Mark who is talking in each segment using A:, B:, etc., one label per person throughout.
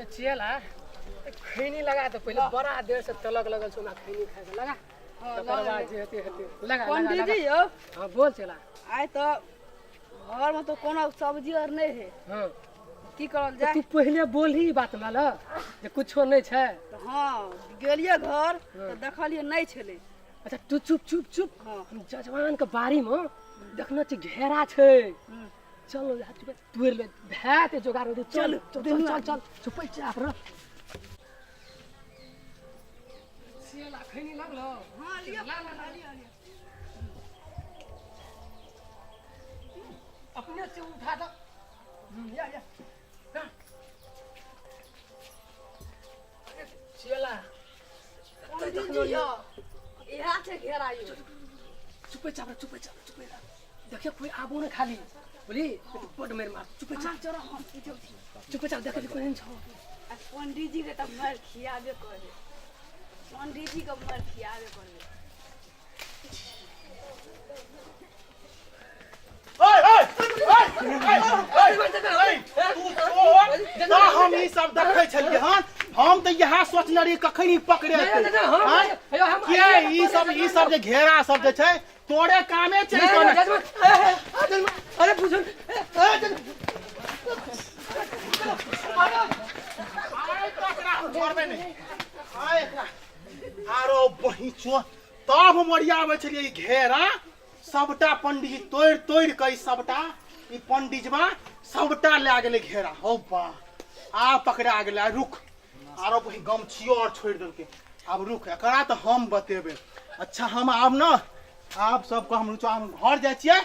A: चेला खैनी लगा तऽ पहिले बड़ा देर से तलक लगल छौ हमरा खैनी खाइके लगा।
B: हाँ,
A: तकर
B: लगा।
A: बाद जे हेतै हेतै, लगा लगा।
B: पंडीजी
A: लगा
B: यौ।
A: हाँ, बोल चेला।
B: आइ तऽ घरमे तऽ कोनो सब्जी आर नहि है। की करल जाय?
A: तू पहिले बोलही ई बात हमरा लग जे कुछो नहि छै।
B: तऽ हँ, गेलियै घर तऽ देखलियै नहि छलै।
A: अच्छा, तू चुप चुप चुप।
B: हाँ।
A: हम जजमान के बाड़ी में देखने छी, घेरा छै। चलो यार, चुप तोड़ ले भए ते जोगाड़ होतै। चल चल चल चल चल, चुपै चाप रह। चेला, खैनी लगलो?
B: हाँ, लिअ।
A: ला ला ला।
B: लिअ लिअ।
A: अपने से उठा दो। या या ला। अरे चेला।
B: पंडीजी यौ, इएह छै घेरा यौ।
A: चुपे चाप रह, चुपे चाप, चुपे रह। देखियो कोई आबो ने खाली बोली बड मेर मार। चुपे
B: अहाँ
A: चाप।
B: चलो, हम पूछै छी।
A: चुपे चाप, देखे कोई नहीं छौ।
B: आ पंडीजी के तऽ मारि खियाबे करबै, पंडीजी के मारि खियाबे करबै।
C: ओए ओए ओए ओए ओए, तू चोर तऽ हम ई सब देखै छलियै हन। हम तऽ इएह सोचने रहियै कखन ई पकड़ेतै।
A: नहि, नहि, नहि, हम
C: आँय?
A: हेयौ, हम
C: के ई सब जे घेरा सब जे छै, तोरे कामे छै।
A: नहि,
C: कोना
A: नहि, जजमान, ए, ए, ए, जजमान, अरे बुझल, ए, ए, जजमान।
C: आइ तऽ एकरा हम छोड़बै नहि आइ एकरा। आरो बहिचो, तब हम ओरियाबै छलियै ई घेरा सबटा। पंडीजी तोड़ि तोड़ि कऽ ई सबटा ई पंडीजबा सबटा लए गेलै घेरा। हौ बा, आ पकड़ा गेलै। आ रुक, आरो बही गमछियो और छोड़ि देलकै। आब रुक, एकरा तऽ हम बतेबै। अच्छा, हम आब ने आब सबके हम रुचो, हम घर जाइ छियै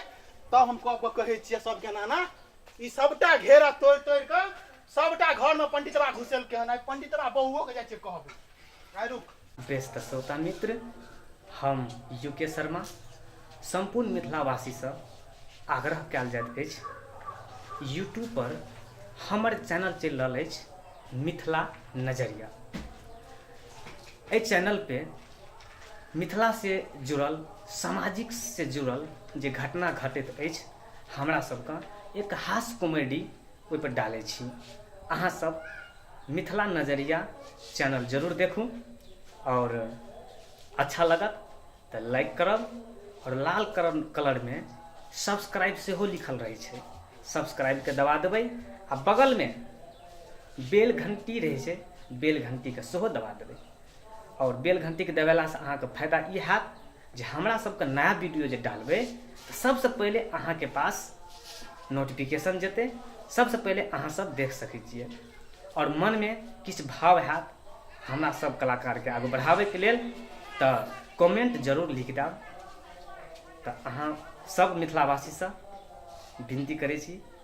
C: तब हम कऽ कऽ कहै छियै सबके। नाना ई सबटा घेरा तोड़ि तोड़ि कऽ सबटा घरमे पंडितबा घुसेलकै हन। आइ पंडितबा बहुओके जाइ छियै कहबै। आइ रुक।
D: बेस, तऽ श्रोता मित्र, हम यू के शर्मा सम्पूर्ण मिथिलावासीसँ आग्रह कयल जाइत अछि, यूट्यूब पर हमर चैनल चलि रहल अछि मिथिला नजरिया। एहि चैनल पे मिथिला से जुड़ल, सामाजिक से जुड़ल जे घटना घटैत अछि, हमरा सबके एक हास्य कॉमेडी ओहिपर डालै छी। अहाँ सब मिथिला नजरिया चैनल जरूर देखू आओर अच्छा लगत तऽ लाइक करब आओर लाल कलर कलरमे सब्सक्राइब सेहो लिखल रहै छै, सब्सक्राइबके दबा देबै आ बगलमे बेल घंटी रहै छै, बेल घंटीके सेहो दबा देबै। आओर बेल घंटीके दबेलासँ अहाँके फायदा ई हैत जे हमरा सबके नया वीडियो जे डालबै तऽ सबसँ पहिले अहाँके पास नोटिफिकेशन जेतै, सबसँ पहिले अहाँ सब देख सकै छियै। आओर मनमे किछु भाव हैत हमरा सब कलाकारके आगू बढ़ाबैके लेल तऽ कमेंट जरूर लिख देब। तऽ अहाँ सब मिथिलावासीसँ विनती करै छी।